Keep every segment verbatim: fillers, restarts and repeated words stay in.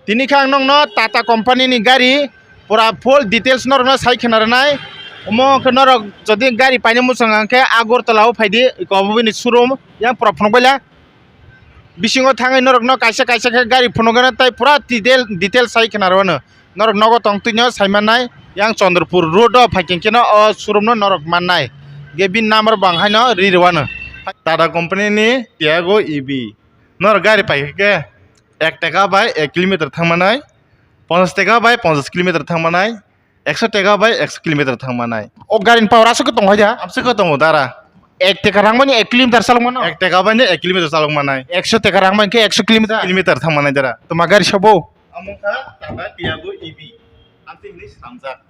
Tini khe ang nokno Tata company ni gari pura full details norokno sai khna rwnai. Omo khe norok jodi gari paina muchung ang khe Agartala o phaidi, eko obo bini showroom yang pura phunuk baila. Bisingo thangwi norokno kaisa kaisa khe gari phunukgano tei pura detail, details sai khna rwno. Norok nogo tong twino sai mannai, yang Chandrapur road o phai khe keno o showroom no norok mannai. Ge bini number bo ang haino ri rwano. Tata company ni Tiago E V. Norok gari pai khe ek taka bai ek kilometer thang manai, ponchash taka bai ponchash kilometer thang manai, ekso taka bai ekso kilometer thang manai. O gari ni power aswk tongo hai da? Aswk tongo dara. Ek taka rang mani ek kilometer salok mano? Ek taka bai ek kilometer salok manai. Ekso taka rang mani khe ekso kilometer? Kilometer thang manai dara. Toma gari sabo? Amo kha Tata Tiago E V. Amtwi hinwi swnamjak.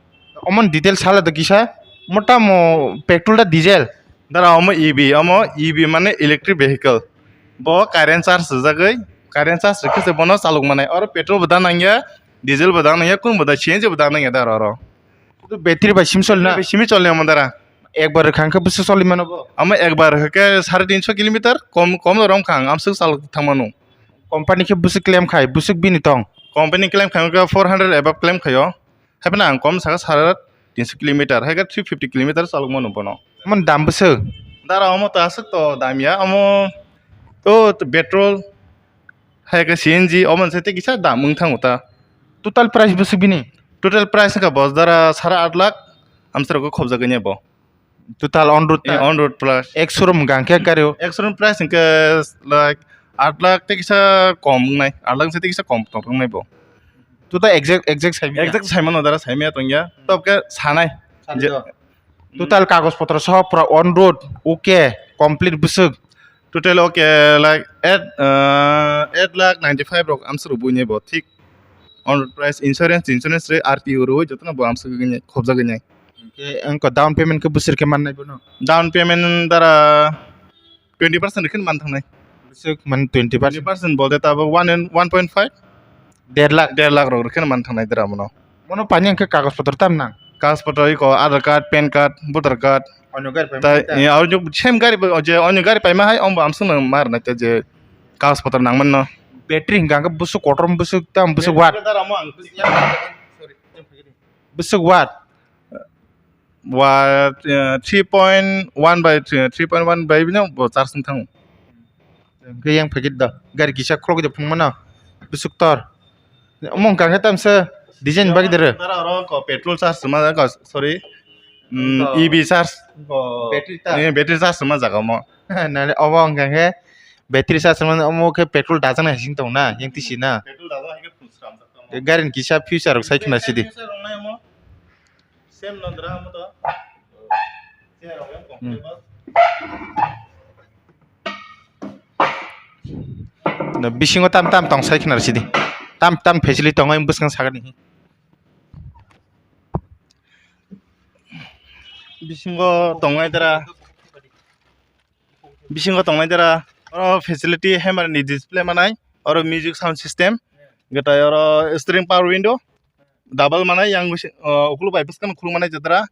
Omo ni details sala da kisa. Mota mo petrol da diesel? Dara omo E V, omo E V mane electric vehicle. Bo current charge rwjagwi, current charge rwkhe se bono chalok manai. Oro petrol bo da nangya, diesel bo da nangya, kunu bo da C N G bo da nangya dara oro. Battery bai simi choli na? Bai simi choli omo dara. Ekbar rwkha hwnkhe bwswk choli mano bo? Omo ekbar rwkhe sare tinso kilometer, kom, kom rwkha ang, amswk chalok thangmano. Company khe bwswk claim khai, bwswk bini tong? Company claim khai hwnkhe four hundred above claim khaio. Haiphano ang kom saka sara tinso kilometer, hai khe three fifty kilometer chalokmano bono. Omo ni dam bwswk? Dara omo to aswk to dam ya, omo to petrol, hai khe C N G, omo se tei kisa dam wng thango ta. Total price bwswk bini? Total price wngkha bo dara sara aat lakh amsarok khobjagwi bo. Total on road ta? Eh, on road plus. Ek showroom hwnkha hwnkhe gari o? Ek showroom price hwnkhe like aat lakh tei kisa kom wngnai, aat lakh tei kisa kom tong wngnai bo. Total exact, exact saimanya? Exact saimano dara saimaya tongya. Tob khe sanai. Sanai je to. Total kagoj potro soho pura on road, okay, complete bwswk? Total okay, like eight, uh, eight lakh ninety five rok amsarok buini bo thik. On road price, insurance, insurance re R T O rwi jotono bo amswk khobjagwi nai. Hwnkhe wngkha down payment khe bwswk khe mannai bono? Down payment dara twenty percent rwkhe man thangnai. Bwswk man twenty percent? Twenty percent bolte tabuk one and, one point five. Der lakh? Der lakh rok rwkhe man thangnai dara bono. Bono paina hwnkhe kagoj potro tam nang? Kagoj potro iko Aadhaar card, pan card, voter card. Onyo gari paima tai, hai ta? Eh, onyo same gari bo, je onyo gari paima hai, ombo amswkno ma rwnai ta je kagoj potro nangmano. Battery hwnkha hwnkhe bwswk kotor bwswk tam bwswk watt? Battery dara mo ang. Sorry. Bwswk watt? Wa, eh, three point one by three, three point one by bini bo charge wng thango. Hwnkhe yang phagit da gari kisa khulok de phungmano bwswk tor. Omo hwnkha khe tamsa design bagwi dere. Dara oro ko petrol charge ma, ko, sorry. Mm, to E V charge. Ko battery ta? Eh, battery charge ma jaga mo. Nale obo hwnkha khe battery charge ma, omo khe petrol dajak nai sing tong na, yang tisi na. Petrol dajak hai khe phung sram jak tong. Gari ni kisa future rok sai khna sidi. Future rok nai mo. Same nondra amo to. Hmm. No, bisingo tam tam tong sai khna sidi. Tam tam facility tongo bwskang sakani. Bisingo tongnai dara. Bisingo tongnai dara. Oro facility hammer ni display manai. Oro music sound system. Gatai oro steering power window. Double manai yang bisi, uh, ukuluk bai bwskang khuluk manai jatra.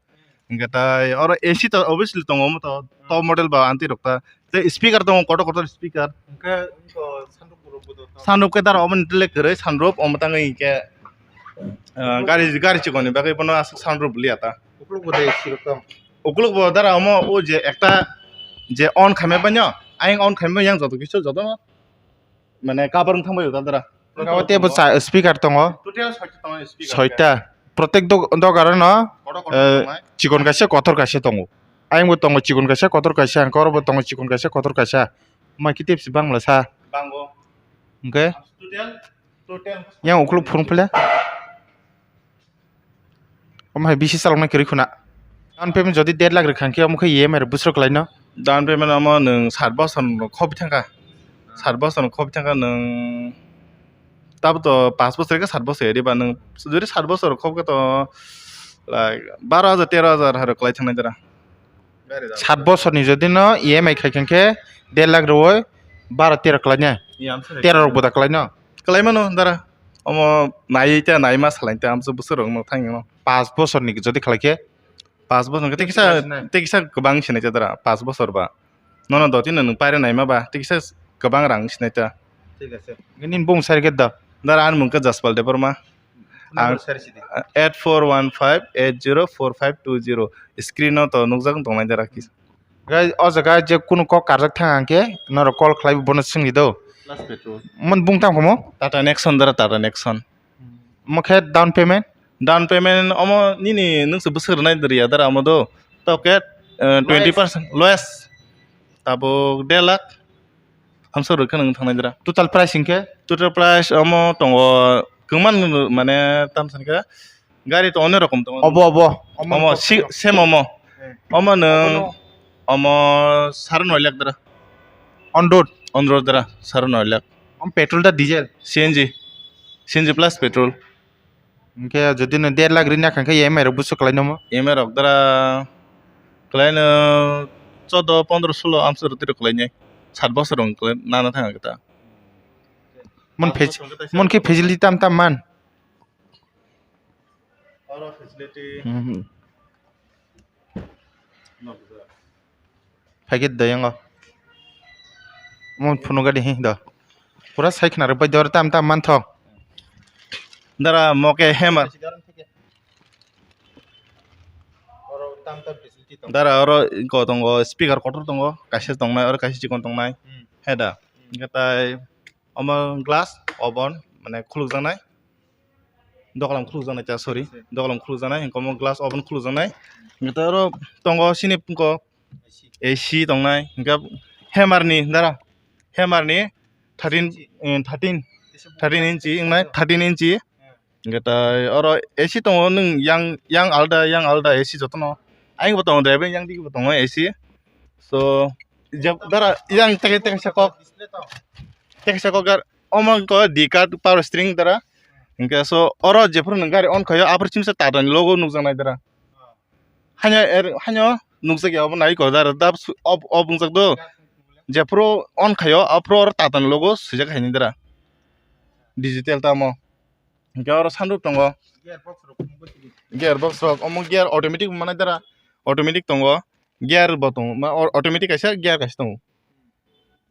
Hwnkhe tai oro A C to obviously tongo, omo to top model ba anti rok ta. Tei speaker tongo, kotor kotor speaker. Hwnkhe iko sunroof bo rwk bo do to. Sunroof khe dara omo ni tele kwrwi sunroof omo tangwi hwnkhe, uh, gari, gari chikon ni bagwi bono aswk sunroof liya ta. Ukuluk bo de A C rok tong. Ukuluk bo dara omo o je ekta je on khaimai banyo, ayang on khaimai yang joto kisu joto. Mane cover wng thangbai da dara. Abo tei bo cha-, speaker tongo. Total soita tongo speaker. Soita. Protek dog-, dogaro no, kotor kotor eh, tongnai. Chikon kaisa, kotor kaisa tongo. Ayang bo tongo chikon kaisa, kotor kaisa, hwnkhe oro bo tongo chikon kaisa, kotor kaisa. Mai khe tepsi bangla sa. Bango. Hwnkhe? Total, total. Yang ukuluk phurung phila. Omo hai bisi chaloknai kwrwi khuna. Down payment jodi der lakh rwkha hwnkhe omo khe E M I rok bwswk khlaino? Down payment omo nwng sat bosor no khobi thangkha. Sat bosor no khobi thangkha nwng. Tabuk to panch bosor khe sat bosor edi ba nwng jodi sat bosor khobkhe to, like, baro hajar tero hajar hai rok kwlai thangnai dara. Sat bosorni jodi no E M I khai khe der lakh rwui baro tero kwlainai? Iya, amsa tero rok boda kwlaino? Kwlaimano dara. Omo naiwi ta naima salaini ta amsa bwswk rokno thangno. Panch bosorni jodi khlai khe? Panch bosor khe tei kisa, tei kisa kwbang sinai ta dara, panch bosor ba. Nono dotino nwng paira naima ba, tei kisa kwbang rang sinai ta. Thik ase. Nini bung sai khe da. Dara ani mung khe Jaspal Debbarma. Ang eight four one five eight zero four five two zero. Screen o to nukjak wng tongnai dara kisa. Guys, o jaga je kunu kok karjak thang ang khe norok call khlai bono swngdi do. Plus petrol. Mon bung tang khomo? Tata Nexon dara, Tata Nexon. Mo khe down payment? Down payment omo nini nwngse bwswk rwnai dwrya dara omo do. Tok khe, eh, twenty percent lowest. Tabuk der lakh. Hamsa rwkhe nwng thangnai dara. Total price hinkhe? Total price omo tongo kwmang mane tamsa hinkhe gari to onek rokom tongo. Obo, obo. Omo si-, same omo. Eh. Omo nwng omo sare noi lakh dara. On road? On road dara, sare noi lakh. Om petrol da diesel? C N G. C N G plus petrol. Hinkhe jodi no der lakh rina kha khe E M I rok busu kwlai nomo? E M I rok dara kwlai no chodo, pondro, sulo amswk rwtwi rok kwlai nai. Sat bosor rok kwlai nana thang khe ta. Mon phej-, mon khe facility tam tam man. Oro facility. Mhm. Phaikhe dayang o. Mon phunuk gadi hi do. Pura sai khna rwbai dor tam tam manthok. Dara mo khe hammer. Dara oro ko tongo, speaker kotor tongo, kaisa tongnai, oro kaisa chikon tongnai. Hmm. Heda. Hmm. Hingkhe tai omo glass, oven, mane khulukjaknai. Dokolam khulukjaknai ta, sorry. Dokolam khulukjaknai, hingke omo glass oven khulukjaknai. Hingke oro tongo sini pungko A C tongnai, hingke hammer ni dara, hammer ni thirteen, eh, thirteen, thirteen inchi wngnai, thirteen inchi. Hingke tai oro A C tongo, nwng yang, yang alda, yang alda A C jotono. Ayang bo tongo, driver yang digi bo tongo A C. So, je dara yang teke, teke sa kok. Teke sa kok gar, omo ko D card power steering dara. Hingke so, oro jephuru nwng gari on khayo, aphuru chimsa Tata ni logo nukjaknai dara. Haino er, haino nukjakya obo nai ko dara, dap su-, ob, ob wngjak do. Jephuru on khayo, aphuru oro Tata ni logo swijak haini dara. Digital tamo. Hingke oro sunroof tongo. Gearbox rok phunuk bai sidi. Gearbox rok, omo gear automatic manai dara. Automatic tongo. Gear bo tongo. Ma, o-, automatic kaisa, gear kaisa tongo.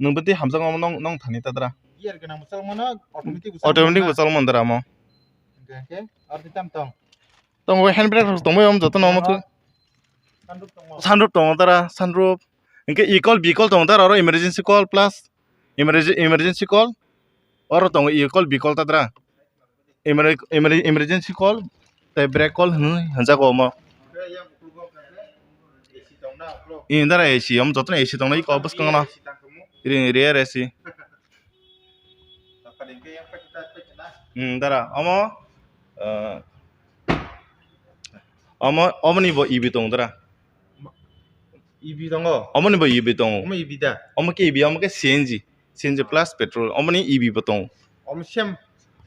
Nwng bwtwi hamjakma nong, nong thani ta dara. Gear gwnang bo chalmano, automatic bo chalmano. Automatic bo chalmano dara omo. Hingke, hingke, aro twi tam tong? Tongo, hand brake rok tongbai omo jotono omo. Sunroof tongo. Sunroof tongo dara, sunroof. Hingke ikol bikol tongo dara, oro emergency call plus emergency, emergency call. Oro tongo ikol bikol ta dara. Emer-, emer-, emergency call tei brake call hinwi hwnjago omo. Indara A C, omo jotono A C tongnai iko bwskango no. Ri-, rear A C. Indara omo, eh, omo, omoni bo E V tongo dara. E V tongo? Omoni bo E V tongo. Omo E V da? Omo khe E V, omo khe C N G. C N G plus petrol, omoni E V bo tongo. Omo same,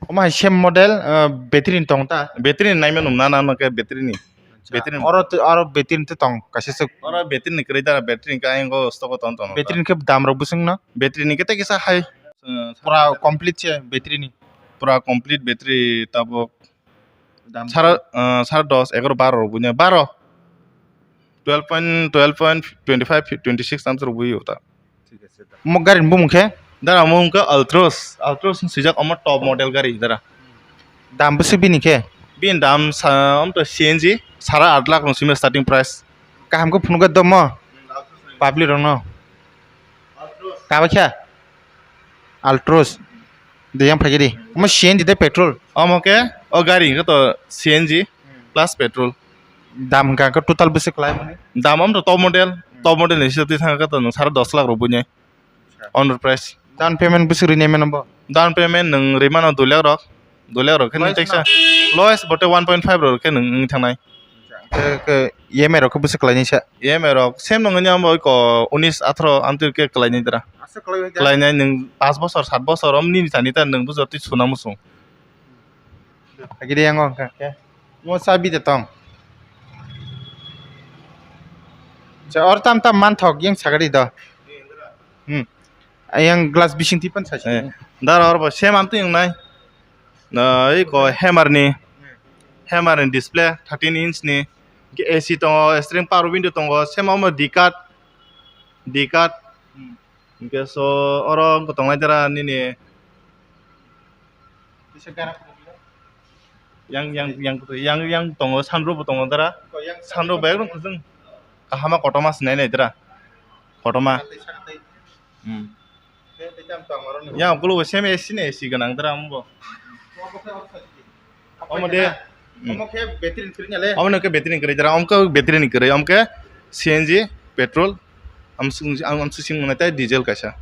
omo hai same model, ah, battery ni tong ta? Battery ni naima num nana no khe battery ni. Acha. Battery ni. Oro te, oro battery ni te tong kaisa se. Oro battery ni kwrwi da, battery ni khe ayang o stock o tong tong. Battery ni khe dam rok bwswk no? Battery ni khe tei kisa hai. Pura complete se battery ni. Pura complete battery tabuk. Dam sara, ah, sara dos, egaroh, baro rok buino, baro. Twelve point, twelve point twenty five, twenty six amswk rok buio ta. Thik ase da. Omo gari ni bumung khe? Dara omo wngkha Altroz, Altroz hinwi swijak, omo top model gari dara. Dam bwswk bini khe? Bini dam sa, omo to C N G, sara at lakh rok simi starting price. Kaham khe phunukgwi domo? Hmm, Altroz ni. Public rokno. Altroz. Kabakha? Altroz. De yang phaikhe di. Omo C N G de petrol? Omo khe, o gari hwnkhe to C N G plus petrol. Dam hwnkha khe total bwswk kwlai mani? Dam omo to top model, top model ni hisab twi thang khe to nwng sara dos lakh rok buino. Owner price. Down payment bwswk rinai mano bo? Down payment nwng rimano dui lakh rok. Dui lakh rok khe nwng teksa. Lowest no? Lowest bote one point five rok khe nwng wngwi thangnai. Khe, khe E M I rok khe bwswk kwlainai sa? E M I rok same nongni amo iko unis atharo amtwi khe kwlainai dra. Aswk kwlaiwi da? Kwlainai nwng paanch bosor, saat bosor om nini thani ta nwng bujor twi suna muchung. Agiri yango hwnkha khe. Mo chabi de tong. Cha or tam tam manthok yang sagari do. Hmm. Ayang glass bising tipan sa. Eh, sini. Dara or bo same amtwi wngnai. Na, iko hammer ni, hammer ni display thirteen inch ni, hingke A C tongo, steering power window tongo, same omo D card, D card. Hmm. Hingke so oro wngkha tongnai dara nini. Yang, yang, yang, yang, yang tongo, sunroof bo tongo dara. Sunroof bai rok kwchwng. Kahama kotorma sinai nai dara. Kotorma. Hmm. Yang ukuluk bo same A C ni A C gwnang dara omo bo. Omo de. Hmm. Omo khe battery ni kwrwi nale? Omo no khe battery ni kwrwi dara, omo khe battery ni kwrwi, omo khe C N G, petrol, amswk, am, amswk simi nai tei diesel kaisa.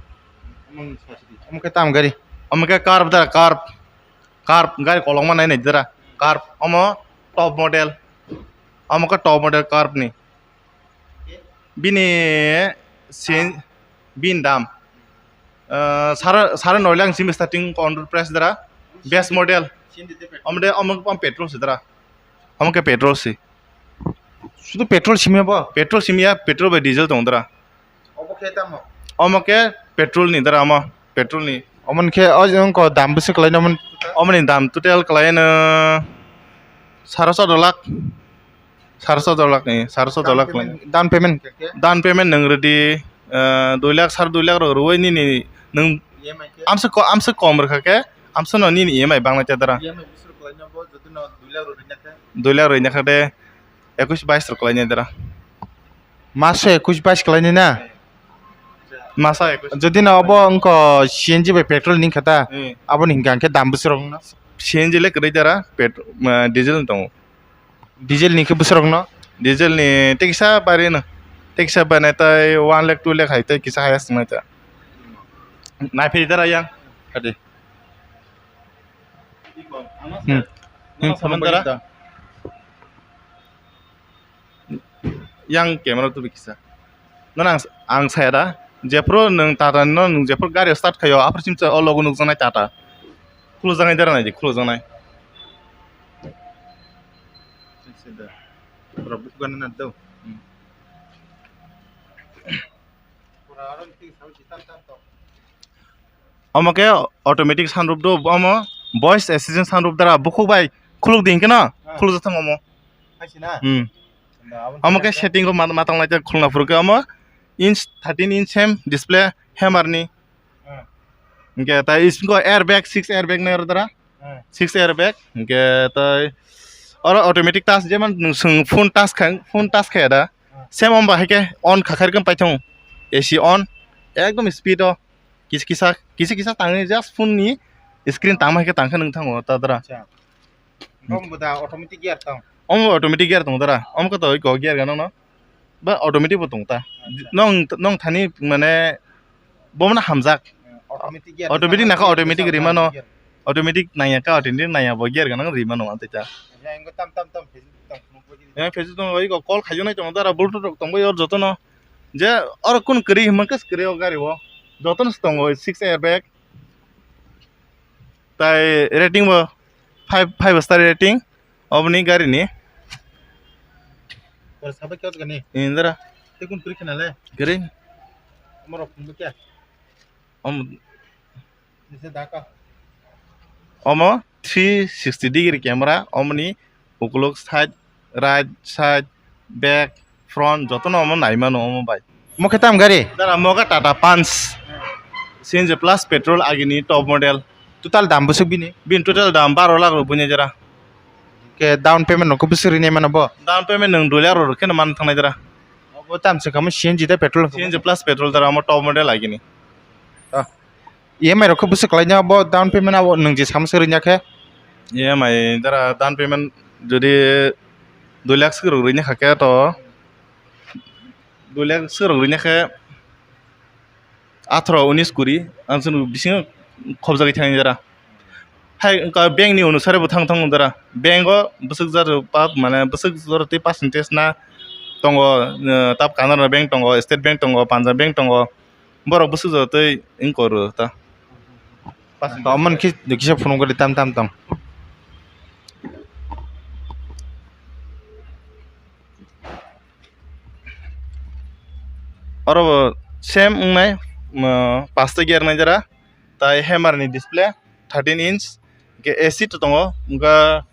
Omo khe tam gari? Omo khe carb dara, carb. Carb gari kolokma nai nai dara. Carb omo top model. Omo khe top model carb ni. Bini sin, bini dam, ah, sara, sara noi lakh simi starting counter price dara. Best model. Omo de, omo, omo petrol si dara. Omo khe petrol si. Sudu petrol simi bo? Petrol simi ya, petrol bai diesel tong dara. Obo khe tamo? Omo khe petrol ni dara, omo petrol ni. Omo khe o jong ko dam bwswk khlai na omo? Omo ni dam total khlai no sara soddo lakh. Sara soddo lakh ni, sara soddo lakh ni. Down payment, down payment khe? Down payment nwng rwdi, eh, dui lakh, sara dui lakh rok rwui nini nwng E M I khe? Amsa ko-, amsa kom rwkha khe, amsa no nini E M I bang lai ta dara. E M I bwswk khlai no bo, jodi no dui lakh rwui na khe? Dui lakh rwui na khe de, ekush bais rok khlai nai dara. Maso ekush bais khlai nai na? Masa ekush. Jodi no obo wngkha C N G bai petrol ni khe ta, hmm, aboni hinkha khe dam bwswk rok no? C N G le kwrwi dara, pet-, ah, diesel ni tongo. Diesel ni khe bwswk rok no? Diesel ni tekisa bari no. Tekisa bari nai tai one lakh, two lakh hai tai kisa highest nai ta. Nai phai dara yang. Adi. Hmm. Hmm, saman dara. Yang camera tu bikisa. Nang ang, ang saya da. Jephru nung Tata no nung jephru gari start khayo, aphru simsa o logo nukjaknai Tata. Khulukjaknai dara nai di, khulukjaknai. Pura bukana na do. Hmm. Omo khe automatic sunroof do, omo voice assistant sunroof dara bukhuk bai khuluk di hinkhe no, ah, khuluk jak thang omo. Hai si na? Hmm. Omo khe setting o ma-, matang lai khulna phuru khe omo inch thirteen inch hem display hammer ni. Ah. Hinkhe tai isingo airbag, six airbag nai oro dara. Ah. Six airbag. Hinkhe tai oro automatic touch, jemon nwng swng phone touch kha, phone touch khaya da. Ah. Same omo bahai khe on kha kharikhe paithung. A C on. Ekdom speed o. Kis-, kisa, kisa, kisa tangwi just phone ni screen tangma hai khe tangkhe nwng thango ta dara. Acha. Omo bo da automatic gear tong? Omo automatic gear tong dara. Omo khe to iko gear gana no. Ba automatic bo tong ta. Acha. Nong, nong thani mane bo mane hamjak. Automatic gear. Automatic naka automatic rimano. Gear. Automatic nangya ka automatic nangya bo gear gana rimano ante ta. Acha, ingo tam, tam, tam, Facebook tong, Facebook tong. Eh, Facebook tong, iko call khaiyo nai tong dara, Bluetooth rok tong bo yor joto no. Je oro kun kwrwi hwnba khe kwrwi o gari o. Joto no tongo six airbag. Tai rating bo five, five star rating oboni gari ni. Oro sabai khe gani? Indra. Te kun kwrwi khna le? Kwrwi. Omorok phunukya? Om. Nise daka. Omo three sixty degree camera, omoni ukuluk side, right side, back, front, jotono omo naimano omo bai. Mo khe tam gari? Dara, mo khe Tata Punch, C N G plus petrol, agini top model. Total dam bwswk bini? Bini total dam baro lakh rok buini jora. Khe down payment rok bwswk rinai mano bo? Down payment nwng dui lakh rok kheno man thangnai jora. Obo tam se kamo C N G da petrol? C N G plus petrol dara, omo top model agini. Ah. E M I rok khe bwswk khlaina bo down payment abo nwng je samsa rwina khe? E M I dara down payment jodi dui lakh swk rok rwina kha khe to dui lakh swk rok rwina khe atharo unis kuri ang chwng bisingo khobjagwi thangni dara. Hai wngkha bank ni onusare bo thang thang dara. Bank o bwswk jora pap mane bwswk jora tei percentage na tongo, eh, tap Canara Bank tongo, State Bank tongo, Punjab Bank tongo. Borok bwswk jora tei wng koro ta. Tongmani khe kisa phunuk gari tam tam tong. Oro bo same wngnai, mo, pasta gear nai jora, tai hammer ni display thirteen inch, hwnkhe A C to tongo, hwnkhe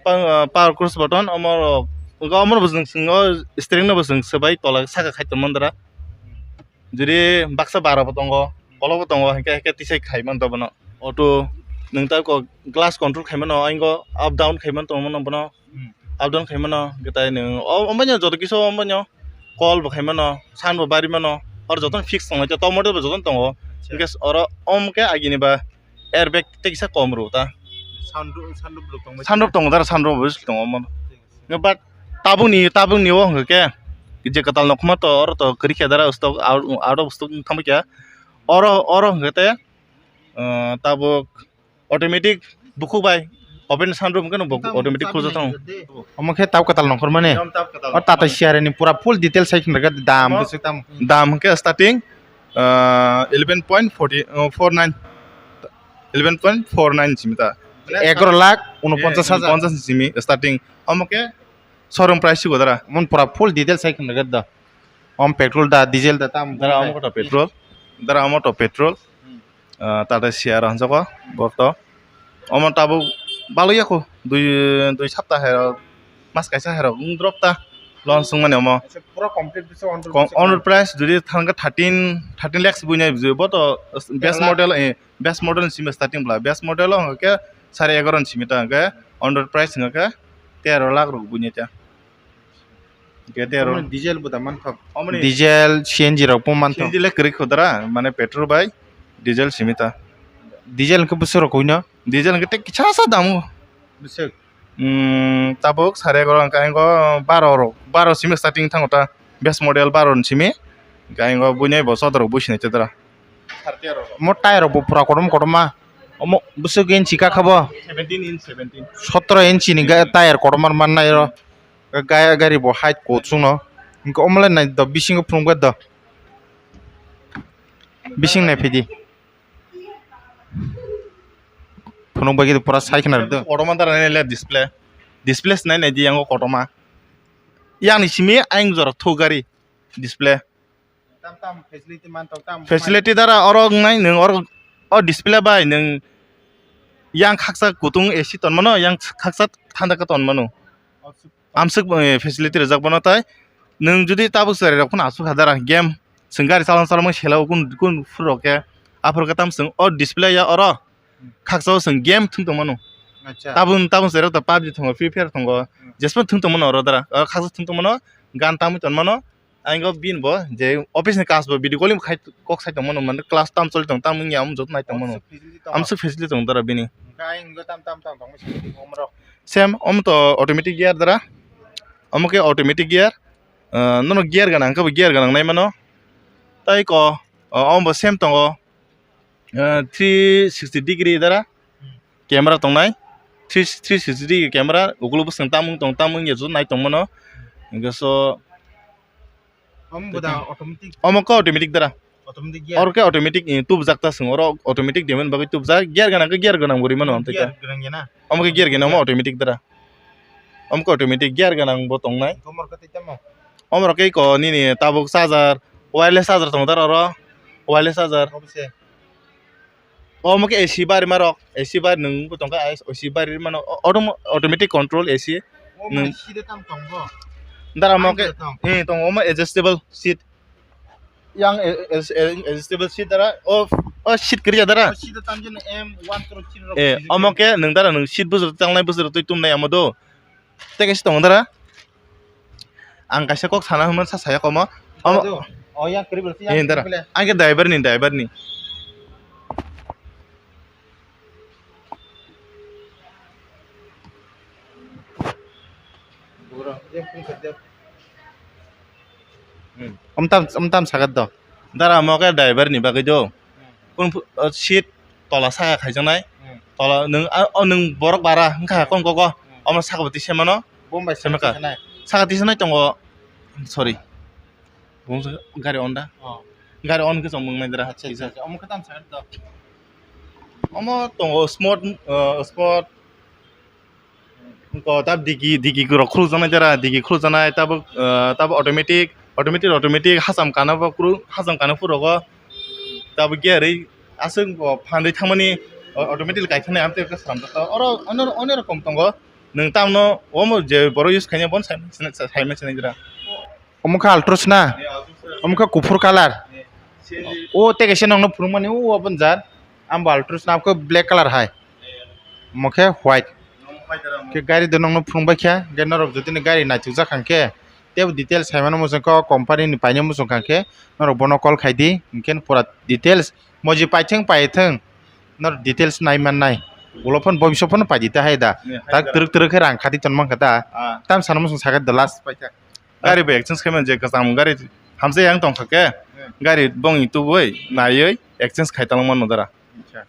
pa-, power cruise button, omo rok, hwnkhe omo rok bo chwng, chwng o steering no bo chwng swbai tola saka khai tongmani dara. Jodi baksa bara bo tongo, kolok bo tongo, hwnkhe, hwnkhe tisai khai mano bono. Auto, nwng ta ko glass control khai mano, aingo up down khai man tong mano bono, Hmm. Up down khai mano, hwnkhe tai nwng o, omo joto kisa omo call bo khai mano, sound bo bari mano, oro joto fix tongo, top model bo joto tongo, Acha. Hwnkhe oro omo khe agini ba airbag tei kisa kom rw ta. Sunroof, sunroof rok tongbai. Sunroof tongo dara, sunroof bo tongo omo. Thik ase. But tabukni, tabukni o hwnkhe khe je kwtal nokma to oro to kwrwi khe dara stock out, out of stock thangbai kha. Oro, oro hwnkhe te, uh, tabuk automatic bukhuk bai open sunroof hwnkhe no bo automatic khulsa thang. Omo khe tab kwtal nongkhor mani. Ekdom tab kwtal nongkhor mani. O Tata C R ni pura full details sai khna dam. Omo bwswk tam. Dam hwnkhe starting, uh, eleven point forty, uh, four nine. Eleven point four nine simi ta. Egaroh lakh unoponchas hajar. Ponchas simi starting. Omo khe showroom price sigo dara. Mon pura full details sai khna dam. Om petrol da, diesel da, tam. Dara omo to petrol. Dara omo to petrol. Hmm. Ah, Tata C R hanjako, borto. Omo tabuk balo yako, dui, dui sapta hai rok, mas kaisa hai rok, wng drop ta. Loan sung mani omo. Acha, pura complete bisa on road. Kon-, bisa on road price jodi thangkha thirteen, thirteen lakhs buinai bujo, bo to best model, eh, best model simi starting bla, best model o hwnkhe sare egaroh ni simi ta hwnkhe on road price hwnkhe tero lakh rok buinai ta. Hwnkhe tero. Omo diesel bo da manthok. Omo ni diesel, C N G rok bo manthok. C N G le kwrwi khodra, mane petrol bai diesel simi ta. Diesel hwnkhe bwswk rok koi no? Diesel hwnkhe tei kisa sa dam o. Bwswk? Hmm, tabuk sare egaroh hwnkhe ang o baro rok, baro simi starting thango ta, best model baro ni simi. Hwnkhe ang o buinai bo sodorok buisinai chedra. Mo tyre rok bo pura kotom kotom ma. Omo bwswk inchi kakha bo? Seventeen inch, seventeen. Sotro inchi ni ga-, tyre kotom man mannai ro. Ga-, gari bo height kuchung no. Hwnkhe omo le nai do bisingo phunukgwi do. Bising nai phidi. Phunukgwi pura sai khna do. Kotom ma dara nai le display. Display se nai nai di yango kotom ma. Yang ni simi ayang jora thok gari display. Tam tam facility man tong tam. Facility dara oro wngnai nwng oro o display bai nwng yang khaksa kutung A C ton mano, yang khaksa thanda khe ton mano. Amswk, eh, facility rijak bono tai nwng jodi tabuk chwrai rok phano aswk ha dara game chwng gari chalon chalon sela o kun kun phuru rok khe aphuru khe tam chwng o display ya oro khaksa o chwng game thwng tong mano. Acha. Tabuk tabuk chwrai rok to pubg thwngo, free fire thwngo, hmm, jesma thwng tong mano oro dara o khaksa thwng tong mano gan tamwi ton mano. Ang o bini bo je office ni kas bo video calling khai kok sai tong mano, mane class tam choli tong tam wngya omo joto nai tong mano. Amswk facility tong dara bini. Hwnkhe ang o tam tam tam tong mano. Same omo to automatic gear dara. Omo khe automatic gear. Ah, nono gear ganang khe bo gear ganang nai mano. Tai ko, ah, omo bo same tongo. Ah, three sixty degree dara. Hmm. Camera tongnai. Three, three sixty degree camera. Ukulo bwswng tamung tong, tamung ya jut nai tong mano. Hwnkhe so, omo bo da automatic. Omo khe automatic dara. Automatic gear. Oro khe automatic, eh, tubujak ta chwng. Oro automatic demen bagwi tubujak. Gear ganang khe gear ganang bo ri mano amtwi khe. Gear ganang ya na? Omo khe gear ganang, omo automatic dara. Omo khe automatic gear ganang bo tongnai. Omo rok khe tei tamo? Omo rok khe ko nini tabuk charger, wireless charger tongo dara oro. Wireless charger. Obo se. Omo khe A C bari ma rok, A C bari nwng bo tongkha, A C bari mano, o-, autom-, automatic control A C. O nwng ma seat tam tong bo? Dara mo khe, eh, tongo, omo adjustable seat. Yang, eh, eh, eh, adjustable seat dara, o, o seat kwrwi ya dara. O seat tam jeno M one crore seat rok. Eh, omo khe nwng dara nwng seat bwswk tangnai bwswk twi tumnai amo do. Tei kaisa tongo dara. Ang kaisa kok sana hwnmano sa saya komo. Omo. Oh, yang kwrwi bwlai, eh, yang dara. Kwrwi bwlai. Ang khe driver ni, driver ni. Bura, yang kwrwi kha de. Hmm. Om tam, om tam sagat do. Dara mo khe driver ni bagwi do. Hmm. Kun phu-, o, seat tola saka khaijaknai. Hmm. Tola nwng, a, o nwng borok bara wngkha kon koko. Hmm. Omo saka bo twi semano. Bombay saka tisanai. Saka tisanai tongo. Sorry. Bung gari on da. Oh. Gari on khe chong mung nai dara. Acha, acha, acha. Omo khe tam saka do. Omo tongo sport, uh, sport. Ko tab digi, digi rok khulukjaknai dara, digi khulukjaknai tabuk, ah, tabuk automatic, automatic, automatic hacham kana bo kru-, hacham kana phuru rogo tabuk gear ri aswk bo phan ri thangmani, o-, automatic kaithaknai amtwi khe swnamjak oro ono, ono rokom tongo. Nwng tamno omo je borok use khaina bono sai, sai, sai, sai, sai, sai, Omo khe Altroz na? Omo khe kuphur colour. O tei kaisa nokno phunukmani o obo jat. Ambo Altroz na, abo khe black colour hai. Omo khe white. Khe gari do nokno phunukbai kha, hwnkhe norok jotoni gari naithokjak kha khe, teibo details saimano muchung kha, o company ni paina muchung kha khe, norok bono call khai di, hwnkhe pura details moji paithwng paithwng, norok details nai mannai. Ulo phano bo bising phano pai di ta hai da. Ne, hai tak da. Twrwk twrwk khe rang khati ton mankha da. Ah. Tam sana muchung sakha da last paikha. Gari bo exchange khaimani je kwcham gari hamsa yang tongkha khe, hmm, gari bongni tubui naiwi exchange khai talangmano dara. Acha.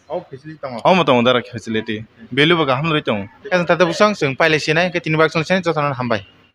O facility tongo? Omo tongo dara facility. Value bo kaham rwi tongo. Khe tate bwswng chwng pailai sinai, khe tini bak chwng sinai, jotono hambai.